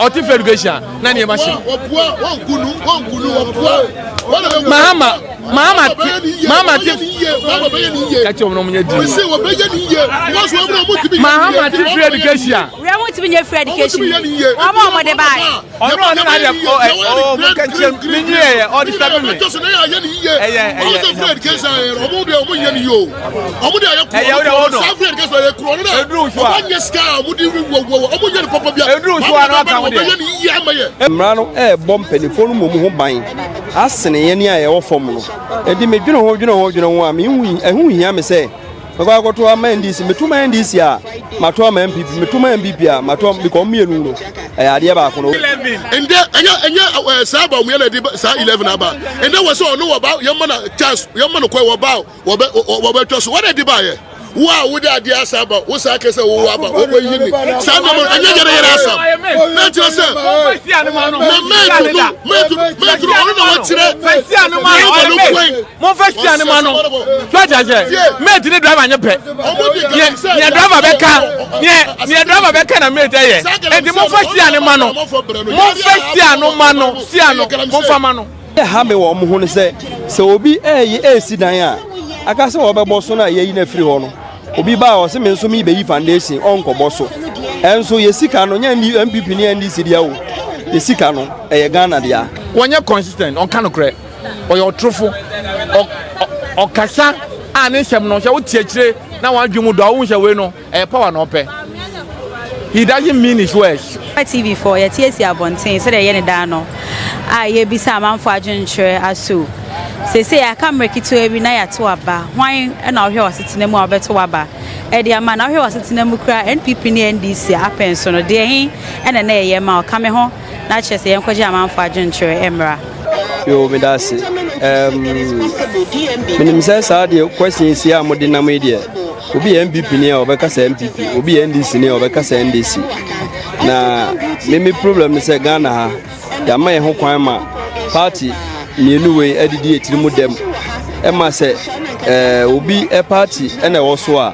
Ɔte free education a na nneɛma hyɛ. Mahama Mahama te Mahama te kakyɛ wɔn na wɔn nyɛ di. Mahama te free education a. Wura mu ntumi nyɛ free education. Wɔn a wɔde baa yɛ. Ɔno ɔno na deɛ ɔ ɛ ɔ mo kɛnkyɛn mi nyi yɛ yɛ ɔdi sabi mi. Ɛyɛ ɛyɛ ɛyɛ o de o dɔn. Eduru so a eduru so a na ɔka ho deɛ. Mmara no ɛrebɔ mpanimfoɔ no mmom ho ban asene yɛn a yɛwɔ fam no. Enti medwene ho dwene ho dwene ho a, mehu ɛho hia me sɛ mɛkɔ akɔto ama NDC. Meto ma NDC a, mato ama NPP. Meto ma NPP a, mato because mmienu no ɛyɛ adeɛ baako no. Ndɛ ɛnyɛ ɛnyɛ ɛɛ saa ba omiɛ na ɛde saa 11 aba. Ndɛ wɔ sɛ ɔno wɔ ba yɛn ma na chance yɛn ma no kɔ wɔ ba wɔbɛ wɔbɛtwa so wɔn na ɛde ba yɛ. Wo a wode adeɛ asa aba wo saa kɛ sɛ wowɔ aba wobɛyi ne saa nneɛma no ɛnyɛ yɛrɛ yɛrɛ asam na kyerɛ sɛ na mɛɛtu no mɛɛtu mɛɛtu no ɔno na wɔkyerɛ driver no kwan. Momfa sia no ma no so ate aseɛ. Mate ne driver nyɛ pɛ. Neɛ driver bɛka neɛ neɛ driver bɛka na mate ɛyɛ. Enti momfa sia no ma no. Momfa sia no ma no sia no momfa ma no. Deɛ ɛha me wɔ wɔn ho ne sɛ, sɛ obi reyɛ resi dan a, aka sɛ wɔbɛbɔ so no a yɛayi no afiri hɔ no, obi ba a ɔse me nso merebɛyi foundation, ɔnkɔbɔ so. Ɛnso yɛ sika no, nyɛ NPP ne NDC dea o, yɛ sika no, ɛyɛ Ghana dea. Wɔnyɛ consistent, ɔnka nokorɛ, ɔyɛ ɔtorofo, ɔkasa a ne nsɛm no sɛ wote akyire na w'adwene mu dɔ a wohu sɛ wei no ɛyɛ power na ɔpɛ. He doesn't mean his words. TV foɔ yɛte asi abɔnten sɛdeɛ yɛyɛ no daa no a yɛrebisa amanfoɔ adwenkyerɛ aso. Seesei aka mmerɛ ketewa bi na yɛato aba. Hwan na wohwɛ w'asetena mu a wobɛto w'aba de ama? Na wohwɛ w'asetena mu koraa NPP ne NDC apɛn so no deɛ he na na ɛyɛ ma wo? Ka me ho na kyerɛ sɛ yɛnkɔgye amanfoɔ adwenkyerɛ mmra. Yo, meda ase. Um, menim sɛ saa deɛ question si a mode nam yi deɛ, obi yɛ NPP ni a ɔbɛka sɛ NPP, obi yɛ NDC ni a ɔbɛka sɛ NDC. Na me me problem ne sɛ Ghana ha, yɛama yɛn ho kwan ma party mmienu wei adidi etiri mu dɛm. Ɛma sɛ eh, obi eh, party ɛna ɛwɔ so a,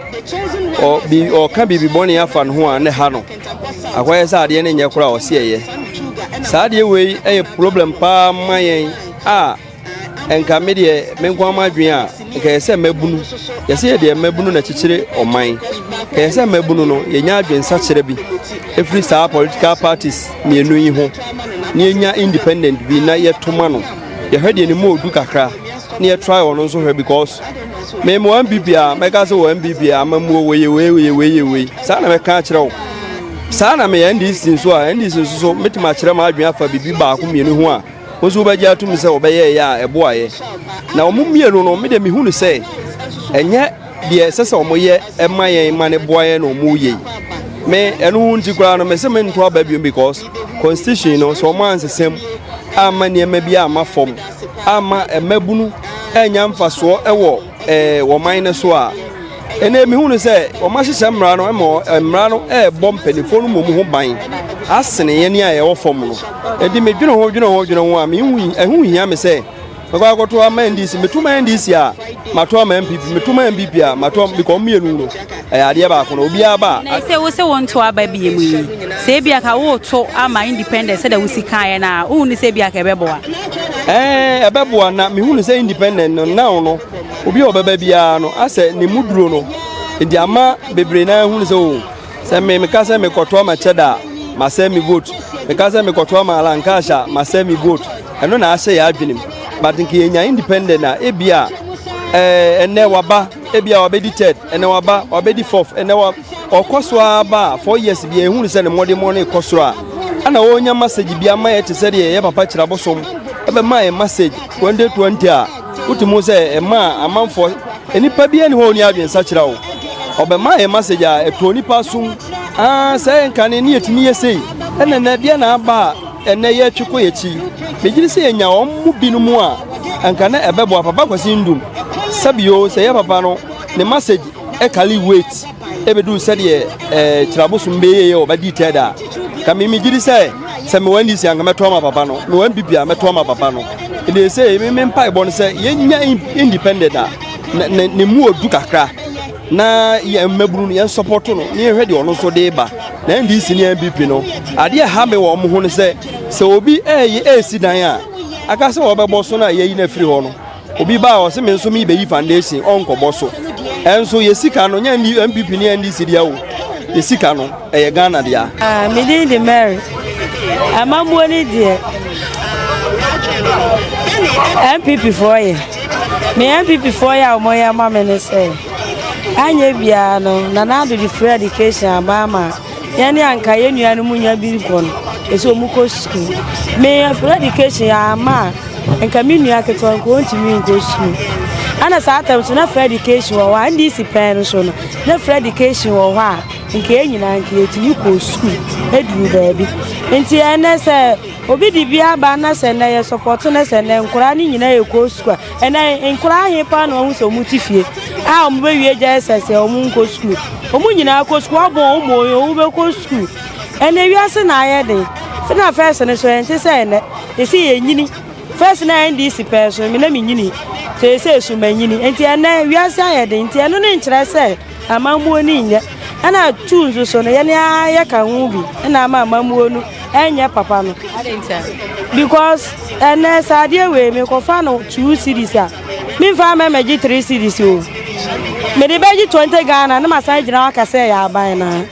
ɔka biribi bɔne afa ne ho a ne ha no. Akɔyɛ sɛ adeɛ no nyɛ koraa a ɔse ɛyɛ. Saa adeɛ wei yɛ problem paa ma yɛn a nka me deɛ me nko ama adwene a nka yɛ sɛ mmabunu yɛsɛ yɛ deɛ mmabunu na kyekyere ɔman nka yɛ sɛ mmabunu no yɛnya adwensakyerɛ bi ɛfiri saa political parties mmienu yi ho na yɛnya independent bi na yɛtoma no yɛhwɛ deɛ ne mu ɔdu kakra na yɛtry ɔno nso hwɛ because Me mo MPP a mɛka sɛ wɔ MPP a amamuo wei yɛ wei wei wei yɛ wei saa na mɛka akyerɛ wo saa na meyɛ NDC nso a NDC nso so mɛtumi akyerɛ m'adwene afa biribi baako mmienu ho a wo nso wobɛgye atom sɛ wɔbɛyɛ yɛ a ɛboaeɛ na wɔn mmienu no me deɛ mehu no sɛ ɛnyɛ deɛ ɛsɛ sɛ wɔyɛ ɛma yɛn ma ne boa yɛn na wɔn yɛ yi me ɛno ho nti koraa no mɛsɛ mento aba biom because constitution no sɛ wɔn ansesɛm amma nneɛma bi amma fam amma mmabunu annya mfasoɔ wɔ ɛɛ wɔn man no so a, ɛnna mehu no sɛ wɔahyehyɛ mmara no ma mmara no ɛrebɔ mpanimfoɔ no mmom ho ban asene yɛn a yɛwɔ fam no. Enti medwene ho dwene ho dwene ho a mehu ɛho hia me sɛ mɛkɔ akɔto ama NDC. Meto ma NDC a, mato ama NPP. Meto ma NPP a, mato because mmienu no ɛyɛ adeɛ baako no obiara ba a. Na sɛ wo sɛ wonto aba bie mu yi, sɛ ebi aka woto ama independent sɛdeɛ wosi kaeɛ no a, wohu ne sɛ ebi aka ɛbɛboa? Ɛɛ ɛbɛboa na mehu no sɛ independent no now no obi a ɔbɛba biara no asɛ ne mu duro no nti ama bebree na ehu no sɛ o sɛ me meka sɛ mekɔto ama kyɛda a masɛ me vote meka sɛ mekɔto ama Alan Cash a masɛ me vote ɛno na ahyɛ yɛ adwenem but nka yɛnya independent a ebi a ɛɛ ɛnɛ waba ebi a wabɛdi third ɛnɛ waba wabɛdi fourth ɛnɛ wa ɔkɔ so ara ba a 4 years bi ehu no sɛ ne mmɔdemmɔ no rekɔ soro a ɛna wɔnya message bi ama yɛ te sɛ deɛ yɛ papa kyerɛ abosom ɛbɛma yɛ message 2020 a wotumi sɛ ɛma amanfoɔ nipa bi ani hɔ oni adwensakyerɛ o ɔbɛma yɛ message a ɛtɔ nipa som aa sɛ nkane ne yɛtumi yɛ sei ɛna nɛ deɛ na aba a ɛnɛ yɛtwe kɔ yɛkyi megyere sɛ yɛnya wɔn mu binom a nka na ɛbɛboa. Papa Kwasi Ndum sɛbio sɛ yɛ papa no ne message ɛcarry weight ɛbɛduru sɛdeɛ kyerɛbosom bɛyɛ yɛ ɔbɛdi third a ka me megye sɛ sɛ mewɔ NDC anka mɛto ama papa no, mewɔ NPP a mɛto ama papa no. Ɛdeɛ sɛ me mpaebɔ no sɛ yɛnya independent a ne mu odu kakra na yɛn mmabunu no yɛn support no na yɛhwɛ deɛ ɔno nso de ba. Na NDC ne NPP no, adeɛ ɛha me wɔ wɔn ho no sɛ, sɛ obi ɛɛyɛ ɛɛsi dan a, aka sɛ wɔbɛbɔ so no a yɛyi no afiri hɔ no, obi ba a ɔse me nso merebɛyi foundation, ɔnkɔbɔ so. Ɛnso yɛ sika no, nyɛ NPP ne NDC dea o, yɛ sika no, ɛyɛ Ghana dea. Ah, me din de Mary. Amammuo no deɛ, NPP foɔ yɛ. Me NPP foɔ yɛ a wɔyɛ ma me ne sɛ, anyɛ biara no, Nana Addo de free education aba ama yɛne anka yɛn nuanom nya bi nkɔ no, ɛsɛ wɔn kɔ sukuu. Me free education ama a, nka me nua ketewa nka ɔntumi nkɔ sukuu. Ɛna saa tam so na free education wɔ hɔ a, NDC pɛn no so no, na free education wɔ hɔ a, nka yɛn nyinaa nka yɛtumi kɔɔ sukuu duru baabi. Nti ɛnɛ sɛ obi de bi aba na sɛ nnɛ yɛ sɔpɔto na sɛ nnɛ nkoraa no nyinaa yɛkɔɔ sukuu a, ɛnɛ nkoraa ahe paa na wɔn sɛ wɔn te fie a wɔn bɛwie gya ɛsɛ sɛ wɔn nkɔ sukuu. Wɔn nyinaa kɔ sukuu, wɔabɔn wɔn mɔ wɔn bɛkɔ sukuu. Ɛnɛ wiase na ayɛ den. Fina fɛs no so ɛnte sɛ ɛnɛ. Yɛsi yɛnyini. Fɛs na NDC pɛɛ so me na menyini. Sɛ so manyini. Nti ɛnɛ wiase ayɛ den. Nti ɛno ne nkyerɛ sɛ Amammuo no nnyɛ. Ɛna tuu nso so no, yɛn ara yɛka ho bi ɛna ama amammuo no ɛnyɛ papa no. Because ɛnɛ sɛ adeɛ wei mekɔfa no two cedis a, memfa mɛmɛgye three cedis o. Mede bɛgye 20 Ghana na masan gyina hɔ aka sɛ ɛyɛ aban no a.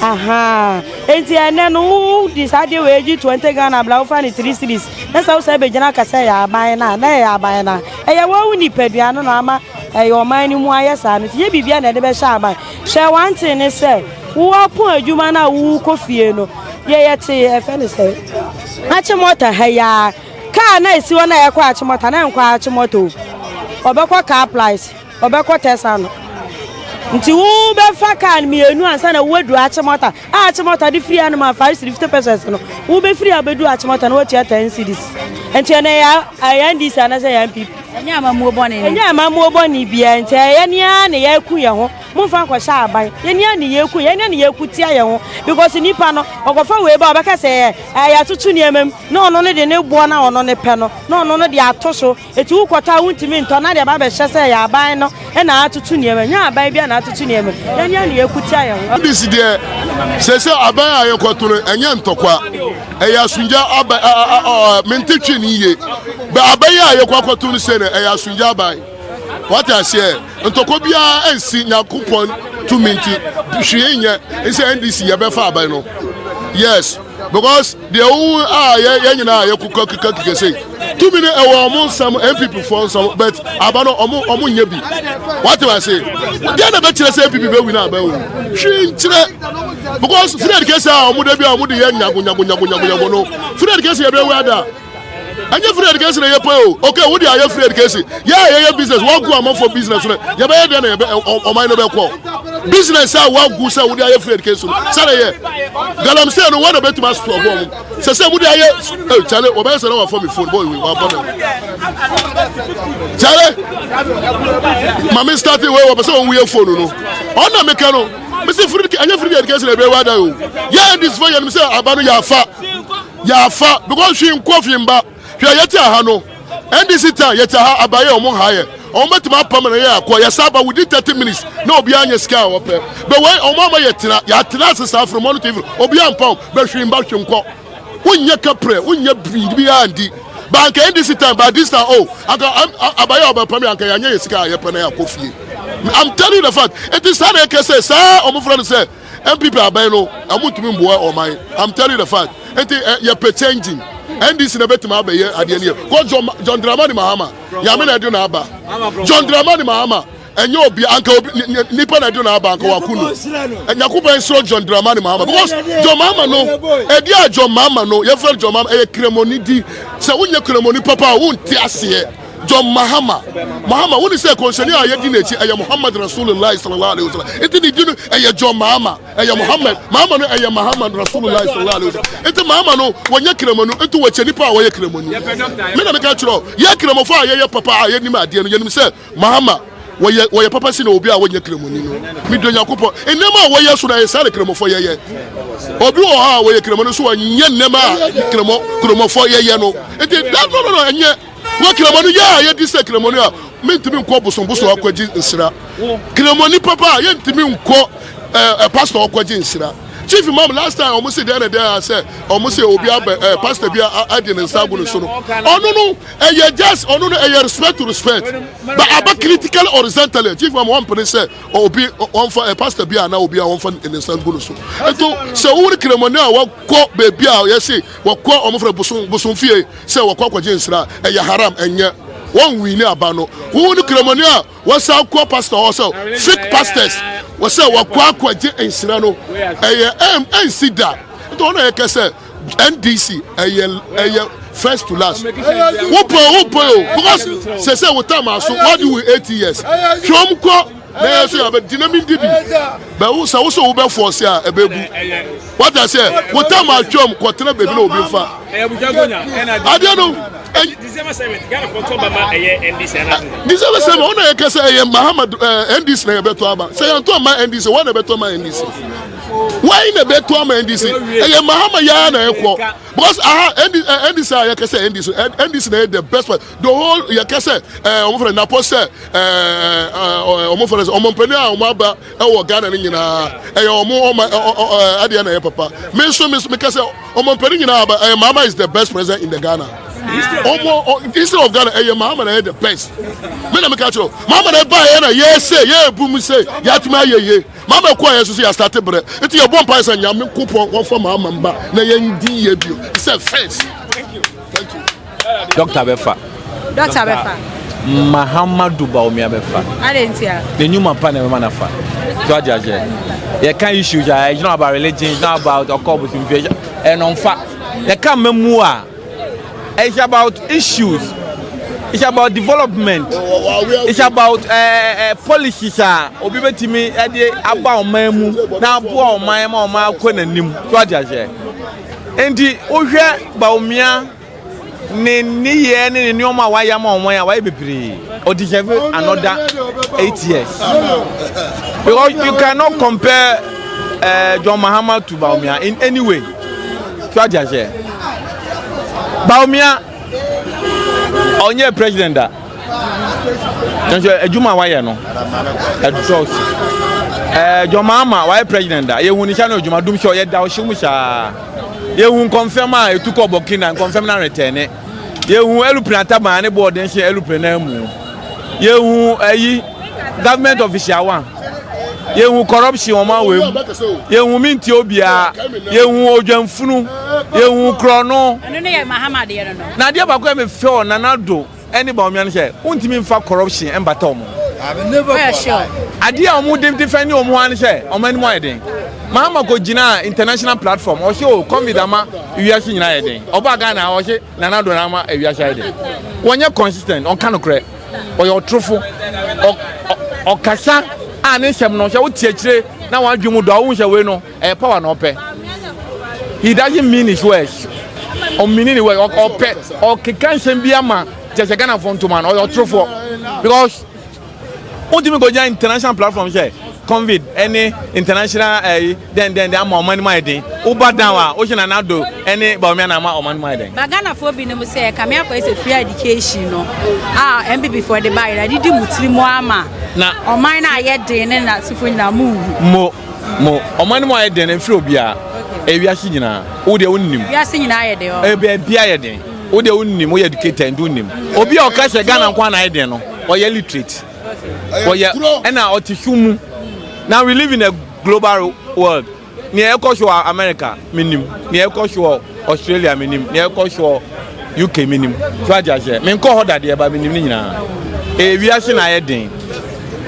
Ahaa. Enti ɛnɛ no wodi saa adeɛ wei gye 20 Ghana bla wofa no three cedis na sɛ wosan bɛgyina aka sɛ ɛyɛ aban no a, na ɛyɛ aban no a. Ɛyɛ wɔn wo nipadua no na ama ɛyɛ ɔman no mu ayɛ saa no nti nyɛ biribiara na ɛde bɛhyɛ aban. Hwɛ one thing ne sɛ wo apon adwuma no a wokɔ fie no yɛ yɛte ɛfɛ ne sɛ Achimota ha yi ara kaa na esi hɔ na ɛkɔ Achimota na ɛnkɔ Achimota o ɔbɛkɔ car price ɔbɛkɔ Tesano nti wobɛfa kaa no mmienu ansa na woadu Achimota a Achimota de firi anom a 5 cedi 50 pesos no wobɛfiri a wobɛdu Achimota na woatua 10 cedis nti ɛno ɛyɛ ɛyɛ NDC anaasɛ ɛyɛ NPP ɛnyɛ amammuo bɔne ɛnyɛ amammuo bɔne biara nti ɛyɛ nea na yɛku yɛn ho momfa nkɔhyɛ aban yɛn nea na yɛku yɛn nea na yɛku tia yɛn ho because nipa no ɔkɔfa wei ba ɔbɛka sɛ ɛyɛ ɛyɛ atoto nneɛma mu na ɔno no de ne boɔ na ɔno ne pɛ no na ɔno no de ato so Eti wo kɔtɔ a wontumi ntɔ na deɛ ba bɛhyɛ sɛ ɛyɛ aban no na atoto nneɛma nyɛ aban biara na atoto nneɛma yɛn yɛn na yɛku tia yɛn ho. NDC deɛ sese aban a yɛkɔto no ɛnyɛ ntɔkwa ɛyɛ asomdwa aban mente twi ne yie bɛ aban a yɛkɔ akɔto no sɛ no ɛyɛ asomdwa aban wate aseɛ ntɔkwa biara ɛnsi Nyankopɔn tumi nti hwee nyɛ nsɛ NDC yɛbɛfa aban no yes because deɛ wohu a yɛ yɛn nyinaa yɛ kuka kika kika sei tumi no ɛwɔ ɔmo nsam npp foɔ nsam but aba no ɔmo ɔmo nyɛ bi wate wa se deɛ na bɛkyerɛ sɛ npp bɛ win aba o hwee nkyerɛ because free education a ɔmo de bi a ɔmo de yɛ nyago nyago nyago nyago nyago no free education yɛ bɛ wia da ɛnyɛ free education na yɛ pɛ o okay wo de ayɛ free education yɛ a yɛyɛ business wagu amanfoɔ business no yɛbɛyɛ dɛ na yɛbɛ ɔman no bɛkɔ business a wagu sɛ wode ayɛ free education no sɛde yɛ galamsey no wɔn na bɛtumi asoɔ bɔ ɔmo sɛ sɛ wode ayɛ ee kyale wɔbɛyɛ sɛ na wafa mi phone bɔɔ wabɔ mi kyale maame start wei wɔpɛ sɛ wɔn wuyɛ phone no ɔna meka no mesi free ɛnyɛ free education ɛbɛyɛ wada o yɛ ndc fo yɛn sɛ aba no yɛ afa. Yɛafa because hwee nkɔ hwee mba. Hwɛ yɛte aha no NDC time yɛte aha abayɛ ɔmo ha yɛ ɔmo bɛtumi apam na yɛ akɔ yɛsa aba within 30 minutes na obiara nyɛ sika a wɔpɛ bɛ wei ɔmo ama yɛtena yɛatena ase saa from morning to evening obiara mpam bɛ hwee mba hwee nkɔ wonyɛ kaprɛ wonyɛ biribiara ndi ba anka NDC time by this time oh anka abayɛ ɔbɛpam yɛ anka yɛanyɛ yɛ sika a yɛpɛ na yɛakɔ fie I'm telling you the fact eti saa na ɛkɛ sɛ saa ɔmo frɛ no sɛ NPP aban no ɔmo ntumi mboa ɔman I'm telling you the fact nti ɛ yɛ pɛ changing NDC na bɛtumi abɛyɛ adeɛ no yɛ kɔ John John Dramani Mahama Nyame na ɛde na aba John Dramani Mahama ɛnyɛ obi anka obi nipa na ɛde na aba anka wako no Nyankopɔn nsoro John Dramani Mahama because John Mahama no ɛdi a John Mahama no yɛfrɛ John Mahama ɛyɛ kremoni di sɛ wonyɛ kremoni papa a wonte aseɛ John Mahama Mahama wone sɛ kɔnhyɛni a yɛdi n'akyi ɛyɛ Muhammad Rasulullah sallallahu alaihi wasallam nti ne di no ɛyɛ John Mahama ɛyɛ Muhammad Mahama no ɛyɛ Muhammad Rasulullah sallallahu alaihi wasallam nti Mahama no wɔnyɛ kramonu nti wɔkyɛ nipa a wɔyɛ kramoni me na meka kyerɛ yɛ kramofo a yɛyɛ papa a yɛnim adeɛ no yɛnim sɛ Mahama wɔyɛ wɔyɛ papa si na obi a wɔnyɛ kramoni no medɔ Nyankopɔn nneɛma a wɔyɛ so na ɛyɛ saa na kramofo yɛyɛ obi wɔ hɔ a wɔyɛ kramoni so wɔnyɛ nneɛma a kramo kramofo yɛyɛ no nti that no no no ɛnyɛ Wɔ kramoni yɛ a yɛdi sɛ kramoni a mentumi nkɔ bosombosom akɔgye nsira. Kramoni papa a yɛntumi nkɔ ɛɛ pastor ɔkɔgye nsira. Chief Imam last time ɔmo se deɛ na deɛ sɛ ɔmo se obi abɛ ɛɛ pastor bi adi ne nsa agu ne so no ɔno no ɛyɛ just ɔno no ɛyɛ respect to respect but aba critically horizontally Chief Imam wɔn mpene sɛ obi wɔnfa ɛ pastor bi a na obi a wɔnfa ne nsa gu ne so nto sɛ wɔwɔ kremoni a wɔkɔ beebi a yɛse wɔkɔ ɔmo fɛ bosom bosom fie sɛ wɔkɔ akɔgye nsira ɛyɛ haram ɛnyɛ wɔn wini aba no wɔwɔ kremoni a Wɔsan kɔ pastor hɔ sɛ fake pastors wɔsɛ wɔkɔ akɔgye nhyira no ɛyɛ ɛm ɛnsi da nti wɔn na yɛkɛ sɛ NDC ɛyɛ ɛyɛ first to last wopɛ wopɛ o because sɛ sɛ wo time aso wadi wo 8 years twɛm kɔ na yɛ so yɛ abɛ gyina mi di bi bɛ wo sɛ wo sɛ wo bɛ force a ɛbɛ bu wata sɛ wo time atwam kɔtena baabi na obi nfa adeɛ no. December 7 ɔna yɛ kɛsɛ ɛyɛ Mahama NDC na yɛbɛtɔ aba sɛ yɛn tɔ ama NDC wɔn na ɛbɛtɔ ama NDC wɔn na ɛbɛtɔ ama NDC ɛyɛ Mahama yaa na ɛkɔ because aha NDC a yɛ kɛsɛ NDC NDC na yɛ the best one the whole yɛ kɛsɛ ɔmo fɛ napɔ sɛ ɔmo fɛ sɛ ɔmo mpanyin a ɔmo aba ɛwɔ Ghana ne nyinaa ɛyɛ ɔmo ɔmo ɛ adeɛ na ɛyɛ papa me nso me nso me kɛsɛ ɔmo mpanyin nyinaa aba ɛyɛ Mahama is the best president in the Ghana ɔmo history of Ghana ɛyɛ Mahama na ɛyɛ the best me na me ka kyerɛ Mahama na ɛba yɛ na yɛ se yɛ ebu mu se yɛatumi ayɛ yie Mahama kɔ yɛ soso yɛ start brɛ nti yɛ bɔ mpa sɛ Nyame kopɔn wɔfa Mahama mba na yɛn di yie bio sɛ first. Thank you. Thank you. Doctor bɛfa. Doctor bɛfa. Mahamadu Bawumia bɛfa. Ade ntia. Ne nnwuma pa na ɛbɛma nafa. So adi aseɛ. Yɛka issues a, it's not about religion, it's not about ɔkɔ bosomfie, ɛnɔnfa. Yɛka mmamu a, it's about issues. It's about development. It's about policies a obi bɛtumi ɛde aba ɔman mu na aboa ɔman ma ɔman akɔ n'anim. So adi aseɛ. Nti wohwɛ Bawumia ne nneyɛɛ ne ne nneɛma a wayɛ ama ɔman a wayɛ bebree, o deserve another 8 years because you cannot compare John Mahama to Bawumia in any way. So adi aseɛ, Bawumia ɔnyɛ president da nso adwuma a wayɛ no ɛdɔɔso. John Mahama wayɛ president da, yɛhu ne hyɛ no adwuma dum sɛ ɔyɛ da ɔhyɛ mu saa. Yɛhu nkɔmfɛm a ɛtu kɔ Burkina, nkɔmfɛm no aretɛne. Yɛhu aeroplane ataban ne bɔɔden hyɛ aeroplane no mu. Yɛhu ayi government official one. Yɛhu corruption wɔn awɔ mu. Yɛhu minti obiara. Yɛhu odwanfunu. Yɛhu korɔno. Ɛno ne yɛ Mahama deɛ no. Na adeɛ baako a mefɛ wɔ Nana Addo ɛne Bawumia no sɛ wontumi mfa corruption ɛmbata wɔn. Ɔyɛ sure. Adeɛ a wɔn de defend wɔn ho ano sɛ wɔn anim ayɛ den. Mahama kɔ gyina international platform, ɔhyɛ o COVID ama wiase nyinaa yɛ den. Ɔba Ghana, ɔhyɛ Nana Addo na ama wiase ayɛ den. Wɔnyɛ consistent, ɔnka nokorɛ, ɔyɛ ɔtorofo, ɔkasa a ne nsɛm no sɛ wote akyire na wɔadwe mu dɔ a wohu sɛ wei no ɛyɛ power na ɔpɛ. He doesn't mean his words, ɔmini ne words. Ɔpɛ ɔkeka nsɛm bi ama kyɛ sɛ Ghanafoɔ ntoma no. Ɔyɛ ɔtorofoɔ because wontumi kɔgyina international platform sɛ COVID ɛne international ɛyi dɛndɛndɛn ama ɔman mu ayɛ den. Woba down a, wohyɛ Nana Addo ɛne Bawumia na ama ɔman mu ayɛ den. Ba Ghanafoɔ binom sɛ kame akɔyɛ sɛ free education no a NPP foɔ de baayɛ na didi mu tiri mu ama na ɔman no ayɛ den ne n'asefo nyinaa mu wu. Mo mo ɔman mu ayɛ den no mfiri obiara, ewiase nyinaa. Wo deɛ wonnim. Wiase nyinaa ayɛ den hɔ. Baabi ayɛ den. Wo deɛ wonnim, woyɛ educated nti wonnim. Obi a ɔka sɛ Ghana nko ana ayɛ den no, ɔyɛ literate, ɔyɛ ɛna ɔte so mu. Now we live in a global world. Nea ɛkɔ so wɔ America menim, nea ɛkɔ so wɔ Australia menim, nea ɛkɔ so wɔ UK menim. So agye aseɛ, menkɔ hɔ dadeɛ ba menim ne nyinaa. Ɛyɛ wiase na ayɛ den.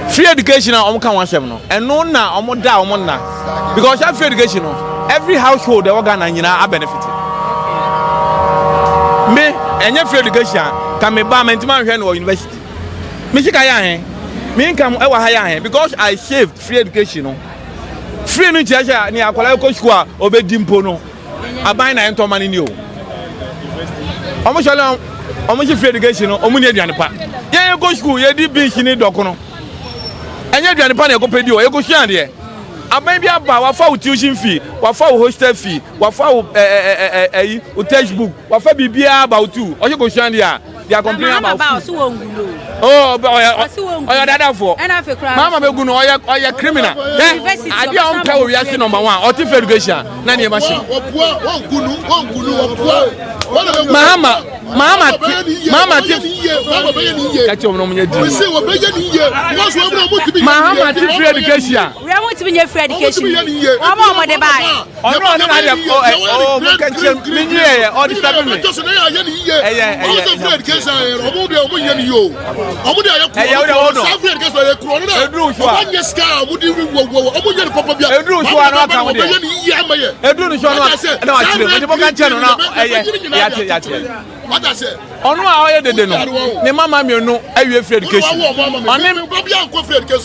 Free education a wɔn ka wɔn asɛm no, ɛno na wɔn da wɔn nna because that free education no, every household ɛwɔ Ghana nyinaa abenefit. Me ɛnyɛ free education a ka me ba mɛntuma nhwɛ no wɔ university. Me sika yɛ ahen, me income ɛwɔ ha yɛ ahen because I saved free education no. Free no nkyerɛ sɛ ne akwadaa kɔ sukuu a ɔbɛdi mpo no aban na ɛntɔ ma no ni o. Ɔmo sɔrɔ ɔmo si free education no, ɔmo ni aduane pa. Yɛn yɛ kɔ sukuu, yɛdi beans ne dɔkono. Ɛnyɛ aduane pa na yɛkɔ pɛ di o, yɛkɔ sua adeɛ. Aban bi aba, wafa wo tuition fee, wafa wo hostel fee, wafa wo ɛɛ ɛɛ ɛyi wo textbook, wafa biribiara ba wo tu ɔhyɛ kɔ sua adeɛ a. They are complaining about food. Oh, ɔyɛ ɔyɛ dadafoɔ. Mahama bɛ gu no ɔyɛ ɔyɛ criminal. Hɛ adeɛ a ɔmpɛ wɔ wiase number one ɔte free education na nneɛma hyɛ. Mahama Mahama ti Mahama ti kakyɛ wɔn na wɔn nyɛ di. Mahama ti free education. Wia mo tumi nye free education. Wɔn a wɔn de ba yɛ. Ɔno ɔno na deɛ ɔ ɛ ɔ mo kɛnkyɛn mi nyi yɛ yɛ ɔdi sabi mi. Ɛyɛ ɛyɛ ɛyɛ o de o dɔn. Eduru so a eduru so a na ɔka ho deɛ eduru so a na wakyerɛ mu nti mo kɛnkyɛn no na ɛyɛ yate yate. Ɔno a ɔyɛ dede no, ne mma mmienu awie free education. Ɔne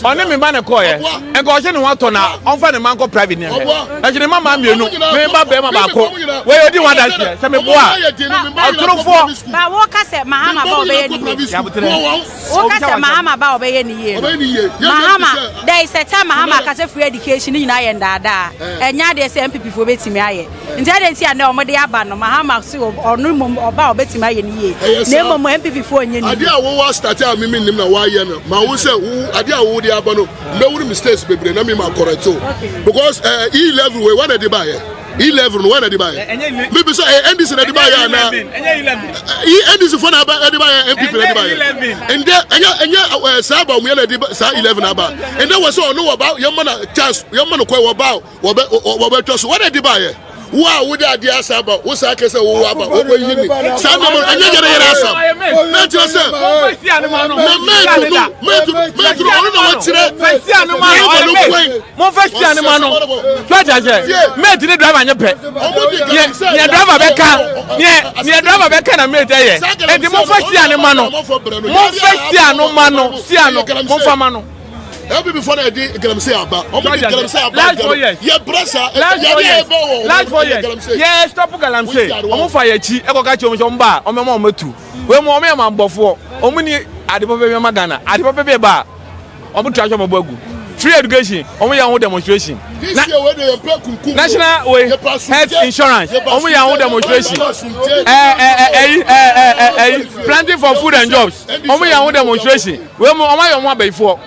ɔne me ba na ɛkɔɔyɛ. Nka ɔhyɛ ne ho atɔ na ɔmfa ne mma nkɔ private ne nhwɛ. Ɛhyɛ ne mma mmienu, me ba bɛrima baako. Wei odi ho adanseɛ sɛ meboa a ɔtorofoɔ. Ba woka sɛ Mahama ba ɔbɛyɛ ne yie. Woka sɛ Mahama ba ɔbɛyɛ ne yie no. Mahama there is a time Mahama ka sɛ free education ne nyinaa yɛ ndaadaa. Ɛnyɛ adeɛ sɛ NPP foɔ bɛtumi ayɛ. Nti adɛn nti a nnɛ wɔde aba no Mahama se ɔno mmom ɔba a ɔbɛtumi ayɛ no yie na mmom NPP foɔ nyɛ no yie. Adeɛ a wo wa start a mimi nim na wayɛ no ma wo sɛ wo adeɛ a wo de aba no mbɛwuru mistakes bebree na mi ma correct o because eh, e level wei wɔn na de ba yɛ e level no wɔn na de ba yɛ mi bi sɛ eh, NDC na de ba yɛ ana e NDC fo na aba de ba yɛ NPP na de ba yɛ ndɛ ɛnyɛ ɛnyɛ saa ba wɔn yɛ na de saa 11 aba ndɛ wɔ sɛ ɔno wɔ ba yɛn ma na chance yɛn ma no kɔ wɔ ba Wɔbɛ wɔbɛtwa so. Wɔn na ɛde baayɛ. Wo a wode adeɛ asa aba, wo saa kɛ sɛ wowɔ aba, wɔbɛyi ni. Saa nneɛma no, ɛnyɛ yɛrɛ yɛrɛ asam. Na kyerɛ sɛ, na mɛɛtu no, mɛɛtu mɛɛtu no, ɔno na wɔkyerɛ. Driver no kwan. Momfa sia no ma no. So ate aseɛ? Mate ne driver nyɛ pɛ. Neɛ neɛ driver bɛka, neɛ neɛ driver bɛka na mate ɛyɛ. Enti momfa sia no ma no. Momfa sia no ma no. Sia no, momfa ma no. NPP fo na ɛde galamsey aba. Wɔn de galamsey aba. Last 4 years. Yɛ brɛ sa. Last 4 Yɛde years. ɛbɛ wɔ. Last 4 years. Yɛ stop galamsey. Wɔn fa yɛ akyi ɛkɔ ka kyerɛ wɔn sɛ wɔn ba a wɔn bɛma wɔn atu. Wei mu wɔn yɛ mammɔfoɔ. Wɔn ni ade papa bi ma Ghana. Ade papa bi ba a wɔn tura sɛ wɔn bɔ agu. Free education wɔn yɛ ho demonstration. This year wey dey yɛn kunkum. National way health insurance wɔn yɛ ho demonstration. Ɛɛ ɛɛ ɛyi ɛɛ ɛɛ ɛyi planting for food and jobs wɔn yɛ ho demonstration. Wei mu wɔn ayɛ wɔn abayifoɔ.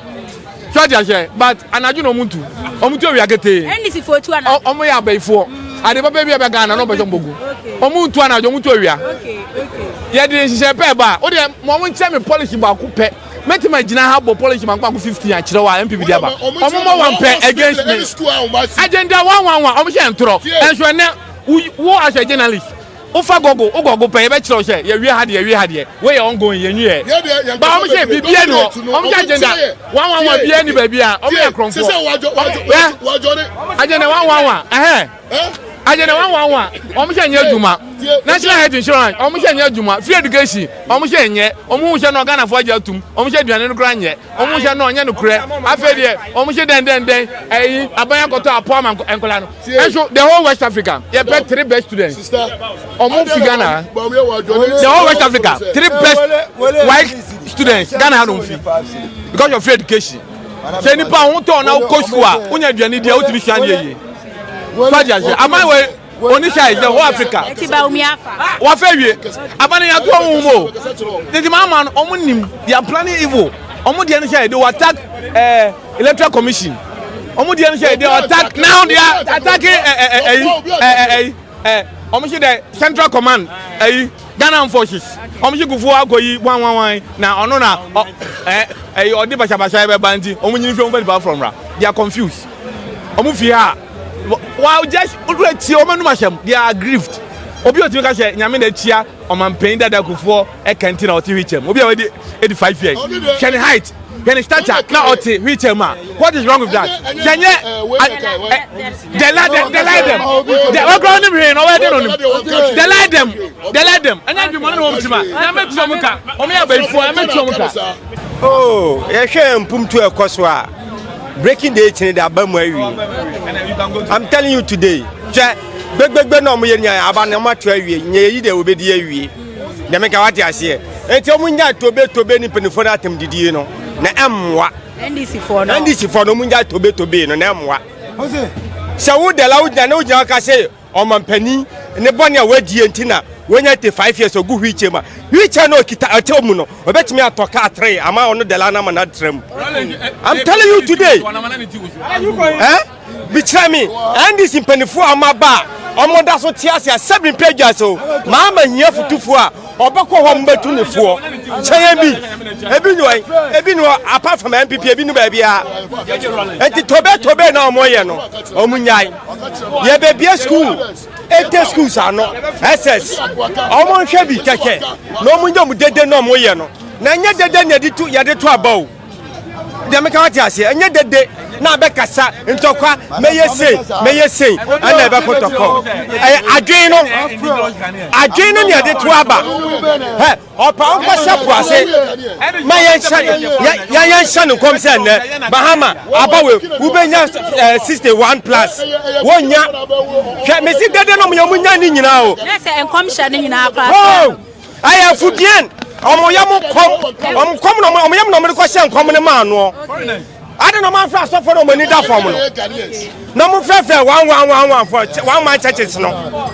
So ate aseɛ but anadwo na wɔn ntu wɔn tu awia ketee. NDC foɔ tu anadwo. Wɔn yɛ abayifoɔ. Ade papa bi a bɛ Ghana na wɔn pɛ sɛ wɔn bɔ gu. Wɔn ntu anadwo wɔn tu awia. Yɛde nhyehyɛ pɛ ba o deɛ mo wɔn nkyɛn mi policy baako pɛ mɛtumi agyina ha bɔ policy baako baako 15 akyerɛ wa NPP de aba. Wɔn mɔ wɔn pɛ against me. Agenda 111 wɔn hyɛ ntorɔ ɛnso ɛnɛ wo as a journalist. Wofa Google, wo Google pɛ, yɛbɛkyerɛ wo sɛ yɛwie ha deɛ, yɛwie ha deɛ, wei yɛ ongoing, yɛnwieɛ. Ba wɔn sɛ biribiara ni hɔ, wɔn sɛ agenda 111 biara ni baabi a, wɔn yɛ korɔmfoɔ. Hwɛ, agenda 111, ɛhɛn, agenda 111, wɔn sɛ nyɛ adwuma. National health insurance, wɔn sɛ nyɛ adwuma. Free education, wɔn sɛ nyɛ. Wɔn hu sɛ no Ghanafoɔ agye atum, wɔn sɛ aduane no koraa nyɛ. Wɔn sɛ no ɔnyɛ nokorɛ. Afei deɛ wɔn sɛ dɛn dɛn dɛn, ɛyi aban akɔtɔ apɔ ama nkɔla no. Ɛnso the whole West Africa yɛ pɛ three best students. Wɔn fi Ghana. The whole West Africa three best white students Ghana ha na wɔn fi because of free education. Sɛ nipa ho tɔ na wokɔ sukuu a wonya aduane di a wotumi sua adeɛ yie. So adi aseɛ aban wɔ oni sɛ the whole Africa. Eti Bawumia afa. Wafa awie. Aban no yɛato wɔn mu o. Tete maa ma no wɔn nim they are planning evil. Wɔn deɛ no sɛ they will attack eh, electoral commission. Wɔn deɛ no sɛ they will attack now they are attacking eh, eh, eh, eh, eh, eh, wɔn hyɛ dɛ central command ɛyi Ghana armed forces. Wɔn hyɛ kufuo akɔ yi wan wan wan na ɔno na ɔ ɛ ɛyi ɔde basabasa yɛ bɛba nti wɔn nyini fi wɔn fɛ nipa from ra. They are confused. Wɔn fi ha. Wa just wura tie wɔn anum asɛm they are aggrieved. Obi a otumi ka sɛ nyame na akyia ɔmanpanyin dada kufuɔ ɛka nti na ɔte wheelchair mu. Obi a wadi 85 years hwɛ ne height hwɛ ne stature na ɔte wheelchair mu a what is wrong with that? Sɛ nyɛ they lie them they lie them wɔkura onim hwee na ɔwɔ ɛde na onim they lie them they lie them ɛnyɛ adwuma no na wɔn ti ma nyame tu wɔn ka wɔn yɛ abayifoɔ nyame tu wɔn ka. Oh, yɛhwɛ mpumtu ɛkɔ so a breaking the eight de aba mu awie. I'm telling you today. Hwɛ gbɛgbɛgbɛ na wɔn yɛ nyɛ aba na wɔn ato awie nyɛ yɛyi deɛ wɔbɛdi awie. Deɛ meka wate aseɛ. Enti wɔn nya tobe tobe ne mpanimfoɔ no atam didie no na ɛmmoa. NDC foɔ no. NDC foɔ no wɔn nya tobe tobe no na ɛmmoa. Sɛ wo dɛla wogyina na wogyina ka sɛ ɔmampanin ne bɔne a wadie nti na Wonya 85 years ogu wheelchair mu a, wheelchair no okita ɔte mu no, obetumi atɔ car three ama ɔno dɛla no ama no atra mu. I'm telling you today. Eh? Bi kyerɛ me NDC mpanimfoɔ a wɔn aba a wɔn da so te ase a sɛbi mpɛ gya so maama hia futufoɔ a ɔbɛkɔ hɔ mbɛtu ne foɔ kyɛn bi ebi ni hɔ ebi ni hɔ apart from NPP ebi ni baabi a eti tobe tobe na wɔn yɛ no wɔn nyae yɛbɛbie school ete schools ano ss wɔn nhwɛ bi kɛkɛ na wɔn nyɛ wɔn dede na wɔn yɛ no na nyɛ dede na yɛde to yɛde to aba o. Deɛ meka wate aseɛ ɛnyɛ dede na abɛkasa ntɔkwa mɛyɛ sei mɛyɛ sei ɛna ɛbɛkɔ tɔkɔ ɛyɛ adwene no adwene no ne ɛde to aba hɛ ɔpa ɔnkɔhyɛ po ase ma yɛnhyɛ yɛn yɛnhyɛ no nkɔm sɛ nnɛ Mahama abawe wobɛnya ɛɛ 61 plus wonya hwɛ mesi dede no mo yɛ mo nya ne nyinaa o. Sɛ nkɔmhyɛ no nyinaa koraa. Ɛyɛ afudeɛn ɔmo yam kɔm ɔmo kɔm na ɔmo yam na ɔmo de kɔhyɛ nkɔm no maa noɔ ade na ɔmo afrɛ asɔfo na ɔmo ani da fam no na ɔmo frɛfrɛ one one one one for one man churches no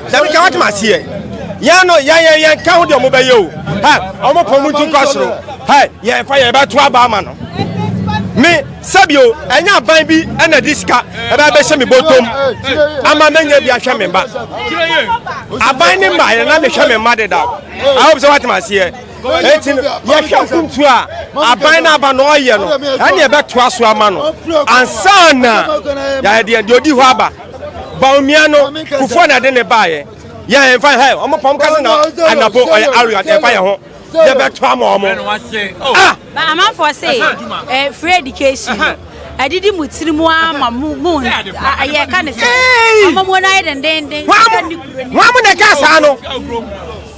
dɛm ka wɔte aseɛ yɛn no yɛn yɛn yɛn ka ho deɛ ɔmo bɛyɛ o ha ɔmo pɔn mu ntu nkɔ soro ha yɛn fa yɛn bɛto aba ama no me sɛbio ɛnyɛ aban bi ɛna di sika ɛbɛ bɛhyɛ me bɔtɔm ama mɛnya bi ahwɛ me ba aban ne mma yɛn na mehwɛ me mma deda I hope sɛ watem aseɛ eti no yɛhwɛ nkuntu a aban no aba na ɔyɛ no ɛne ɛbɛtoa so ama no ansa na yɛayɛ deɛ deɛ odi hɔ aba Bawumia no Kufuor na ɛde ne baayɛ yɛn mfa hɛ ɔmo pɔm kasa na anapo ɔyɛ arrogant ɛmfa yɛn ho yɛbɛto ama ɔmo. Ah! Ba amanfoɔ se eh, free education no ɛdidi mu tiri mu ama mu mu yɛ ka ne sɛ ɔmo mu no ayɛ dendenden. Wɔn mo na ɛka saa no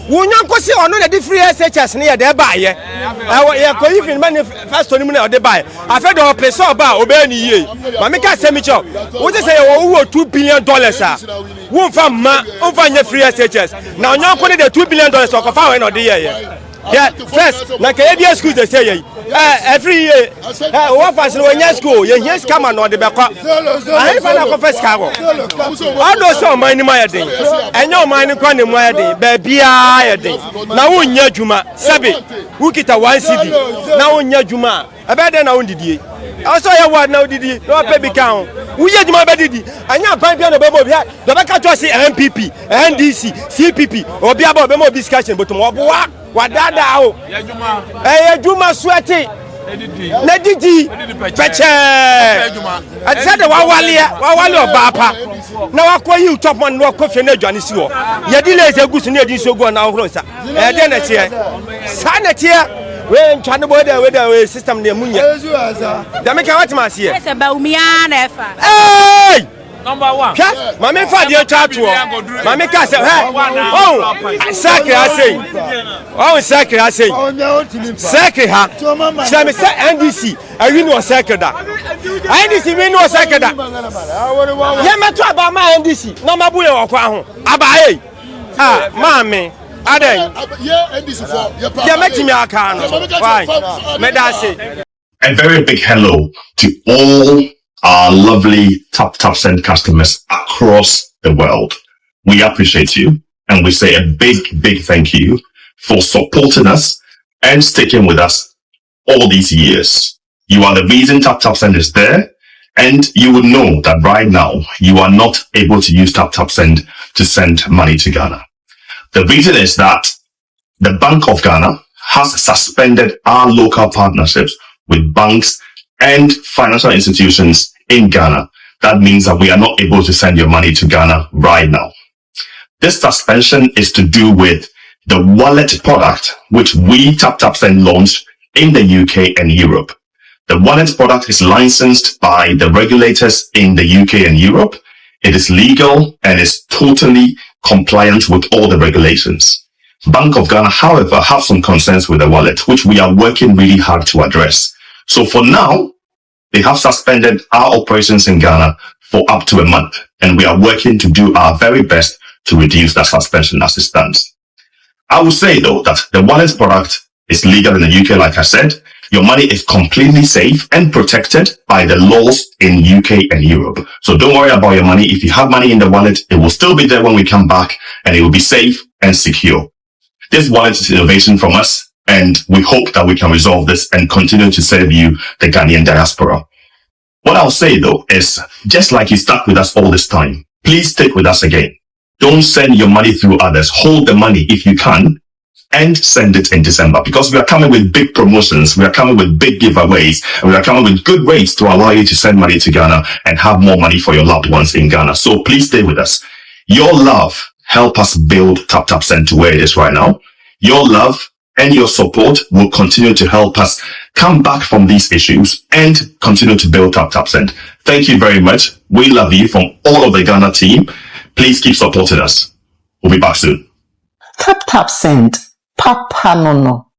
wo nyɔnko se ɔno na de free SHS no yɛ de ɛbaayɛ ɛwɔ yɛ kɔ yi fi manifesto no mu na ɔde baayɛ afɛ de ɔpɛ sɛ ɔba a ɔbɛyɛ ne yie maame ka sɛ mi kyɛw wo sɛ sɛ yɛ wɔ wɔ $2 billion a womfa mma womfa nyɛ free SHS na ɔnyɔnko no de $2 billion ɔkɔfa wɔ na ɔde yɛyɛ yɛ first na nka yɛbia school sɛ sɛ yɛyi ɛ ɛfiri yie ɛ wɔn fa so wɔnyɛ school yɛhia sika ma na ɔde bɛkɔ ahefa na akɔfa sika wɔ ɔdo sɛ ɔman no mu ayɛ den ɛnyɛ ɔman no kɔ ne mu ayɛ den baabiara ayɛ den na wonyɛ adwuma sɛbe wokita 1 cedi na wonyɛ adwuma a ɛbɛyɛ dɛn na wondidie ɛwɔ sɛ ɔyɛ ward na wodidi na wapɛ bi ka ho woyɛ adwuma bɛdidi ɛnyɛ aban bia na ɔbɛma obi deɛ ɔbɛka kyerɛ se NPP NDC CPP obi aba ɔbɛma obi sika hyɛn bɔtɔm ɔboa wadaadaa o ɛyɛ adwuma so ɛte na didi pɛkyɛɛ ɛte sɛ de wawaleɛ wawale ɔbaa pa na wakɔ yiw top man na wakɔ fie na aduane si hɔ yɛde lace agu so na yɛde nsuo gu hɔ na ahohoro nsa ɛyɛ deɛ na ɛteɛ saa na ɛteɛ wei ntwa ne bɔ wei dɛ wei dɛ wei system deɛ mu nyɛ dɛm ka watem aseɛ. Sɛ Bawumia na ɛfa. Hey! Hwɛ maame fa adeɛ twa atoɔ maame ka sɛ hɛ ɔn sɛkiri ha sei ɔn sɛkiri ha sei sɛkiri ha kyerɛ mi sɛ NDC awi ni wɔ sɛkiri da NDC wi ni wɔ sɛkiri da yɛ mɛto aba ma NDC na ɔma bu yɛ wɔ kwan ho aba yi ah maame adɛn deɛ mɛtumi aka no fine mɛda ase. A very big hello to all our lovely Tap Tap Send customers across the world. We appreciate you and we say a big, big thank you for supporting us and sticking with us all these years. You are the reason Tap Tap Send is there, and you would know that right now you are not able to use Tap Tap Send to send money to Ghana. The reason is that the Bank of Ghana has suspended our local partnerships with banks and financial institutions in Ghana. That means that we are not able to send your money to Ghana right now. This suspension is to do with the wallet product, which we Tap Tap Send launched in the UK and Europe. The wallet product is licensed by the regulators in the UK and Europe. It is legal and is totally compliant with all the regulations. Bank of Ghana, however, have some concerns with the wallet, which we are working really hard to address. So for now, they have suspended our operations in Ghana for up to a month, and we are working to do our very best to reduce that suspension as it stands. I will say though that the wallet product is legal in the UK, like I said, Your money is completely safe and protected by the laws in UK and Europe. So don't worry about your money. If you have money in the wallet, it will still be there when we come back and it will be safe and secure. This wallet is innovation from us and we hope that we can resolve this and continue to serve you, the Ghanaian diaspora. What I'll say though is just like you stuck with us all this time, please stick with us again. Don't send your money through others. Hold the money if you can and send it in December because we are coming with big promotions. We are coming with big giveaways and we are coming with good rates to allow you to send money to Ghana and have more money for your loved ones in Ghana. So please stay with us. Your love help us build Tap Tap Send to where it is right now. Your love and your support will continue to help us come back from these issues and continue to build Tap Tap Send. Thank you very much. We love you from all of the Ghana team. Please keep supporting us. We'll be back soon. Tap tap send papa no no.